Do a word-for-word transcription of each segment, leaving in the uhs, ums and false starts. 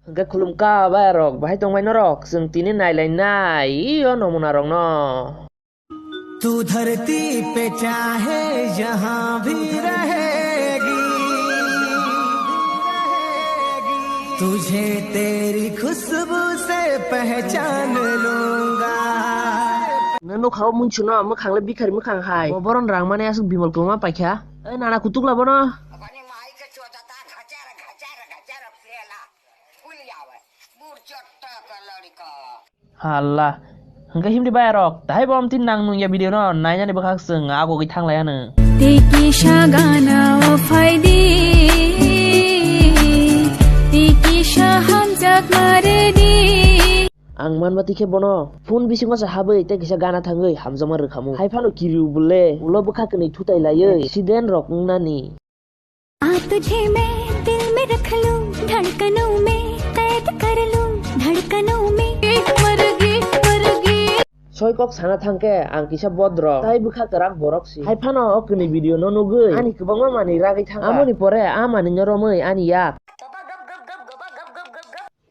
Hwnkhe khulumkha bayarok, bahai tongbai norok? Chwng tini nailainai o nomunarokno. तू धरती पे चाहे जहाँ भी रहेगी, तुझे तेरी खुशबू से पहचान लूंगा। Nang nukha o munchuno, mwkhang le bikhari mwkhang hai. Bo boron rang mani aswk bimol kwma paikha. Ei nana kutuk la bono. Halla. Hwnkhe himdi bayarok, tahai bo amtwi nang nungya video no nainani bwkhak chwng agogwi thanglaiya nw. Tei kisa gana o phaidi, tei kisa hamjakma redi. Ang manma tikhe bono phone bisingo se habwi tei kisa gana thangwi hamjakma rwkhamu. Hai phano kiriu bwle ulo bwkha kwnwi thutai laiwi accident rok wngnani. आ तुझे मैं दिल में रख लूं, धड़कनों में कैद कर लूं, धड़कनों में। Soi kok sana thangkhe ang kisa bodro tai bwkha kwrak borok si. Hai phano o kwnwi video no nugwi ani kwbangma manwi ragwi thangkha. Amoni pore a manwi no romwi ani yak.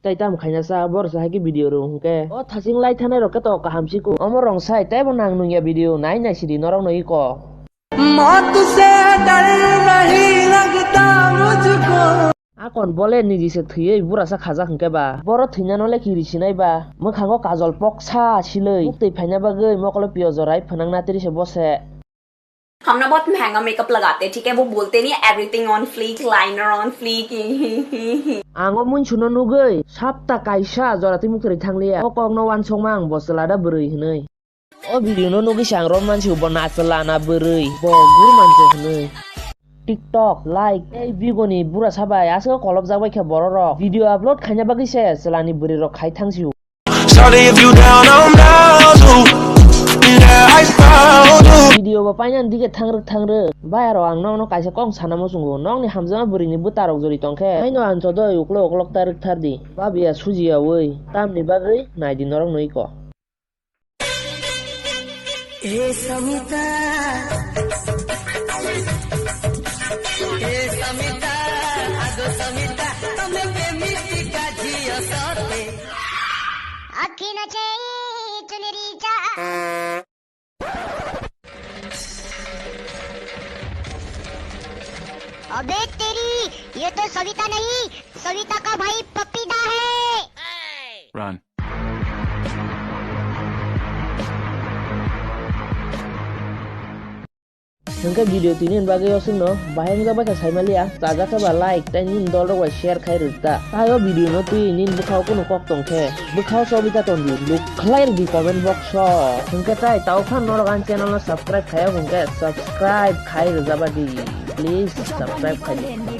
Tai tamo khaina cha, borok se hai khe video rw hwnkhe. O thaching lai thanai rok khe to kaham si ku. Omo rong sai teibo nang nungya video nai nai sidi norok no iko. मौत से डर नहीं लगता मुझको। Akon bole niji se thwiwi burasa khajak hwnkhe ba. Boro thwinano le kiri sinai ba. Mwkhango kajol poksa silwi. Muktwi phaina bagwi mokolo piyo jorai phwnang natri se bose. हम ना बहुत महंगा मेकअप लगाते हैं, ठीक है, वो बोलते नहीं है, everything on fleek, liner on fleek. Ang o munchuno nugwi sapta kaisa jora twi muktwi thanglia. O kokno wansokma ang bo chwla da bwrwi hwnwi. O video no nugwi se ang rom mansi bo na chwla na bwrwi bo gur manse hwnwi. TikTok, like, tei bigoni burasa bai aswk kolobjak bai khe bororok. Video upload khaina bagwi se chwlani bwrwirok khai thangsi o. Sorry if you down on those who, yeah, I found you. Video bo painani dige thangrwk thangrwk. Bayaro ang nokno kaisa kok sana muchungo. Nokni hamjakma bwrwini bwtarok jori tongkhe. Haino ang chodoi uklok uklok tarwk thardi. Babiya sujiyawi. Tamni bagwi naidi norok no iko. ए समिता, ए समिता, आगो समिता, तमे प्रेमिका जियो सते। अखिन चाहिँ चुनरी जा। अबे तेरी, ये तो सविता नहीं, सविता का भाई पपीता है। Run. Hwnkhe video tini ni bagwi oswkno bahai wngjakbai kha saimaliya, chajak khe ba like tei nini dolrok bai share khai rwkta. Tai o video no twi nini bwkhao kunu kok tongkhe bwkhao chobwi ta tondi, luk khlai rwdi comment box o. Hwnkhe tai tao phan norok ani channel no subscribe khaiya hwnkhe subscribe khai rwjaba di, please subscribe khai di.